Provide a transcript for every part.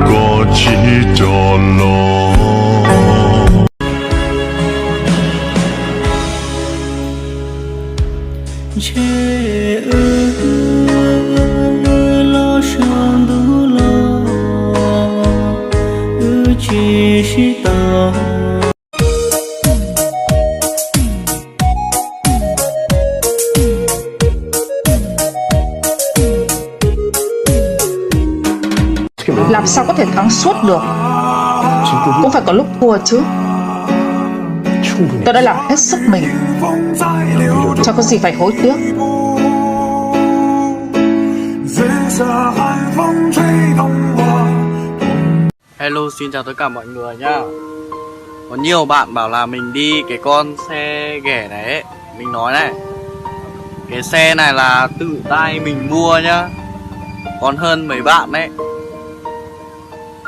Koj tsis tso los. Ntshe wb los saum ntuj los, wb tsis sib tau. Làm sao có thể thắng suốt được? Cũng phải có lúc thua chứ. Tôi đã làm hết sức mình. Sao có gì phải hối tiếc? Hello, xin chào tất cả mọi người nhá. Có nhiều bạn bảo là mình đi cái con xe ghẻ này ấy. Mình nói này, cái xe này là tự tay mình mua nhá. Còn hơn mấy bạn ấy.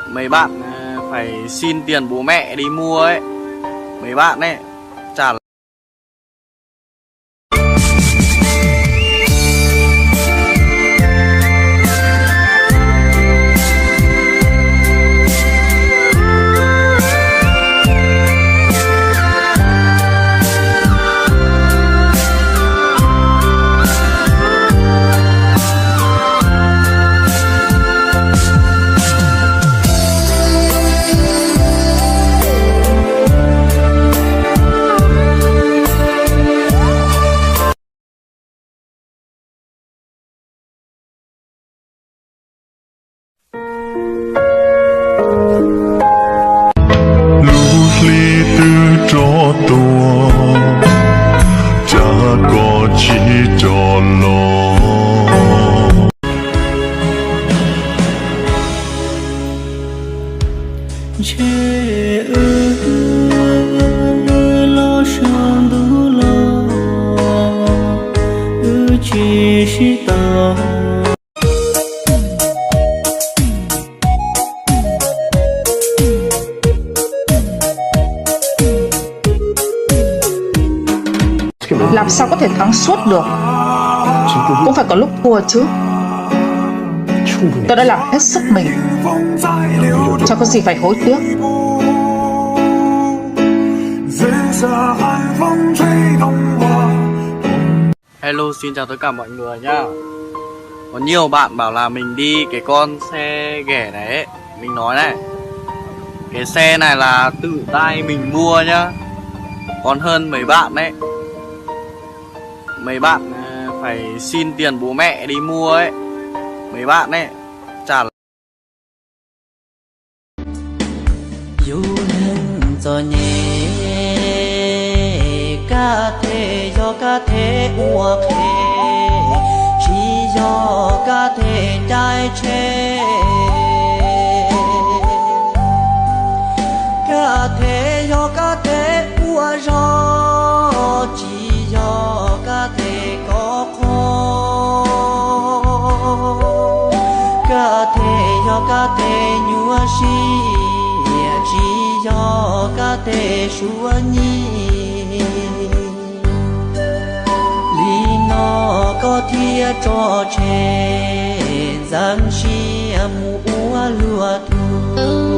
Mấy bạn à, phải xin tiền bố mẹ đi mua ấy. Mấy bạn ấy, chả Lub hli twb tso tuaj, cas koj tsis tso los. Ntshe wb los saum ntuj los, wb tsis sib tau. Làm sao có thể thắng suốt được? Cũng phải có lúc thua chứ. Tôi đã làm hết sức mình. Sao có gì phải hối tiếc? Hello, xin chào tất cả mọi người nhá. Có nhiều bạn bảo là mình đi cái con xe ghẻ này ấy. Mình nói này, cái xe này là tự tay mình mua nhá. Còn hơn mấy bạn ấy. Mấy bạn à, phải xin tiền bố mẹ đi mua ấy. Mấy bạn ấy, chả Yus neeg txom nyem, koj thiaj yog koj thiaj ua qhev, tsis yog koj thiaj caij tsheb. Koj thiaj yog koj thiaj ua zog, tsis yog koj thiaj kov qhov. Koj thiaj yog koj thiaj nyuaj siab, tsis yog koj thiaj suab nyiaj. Li no koj thiaj tso tseg, ntxeev siab mus ua luag tug.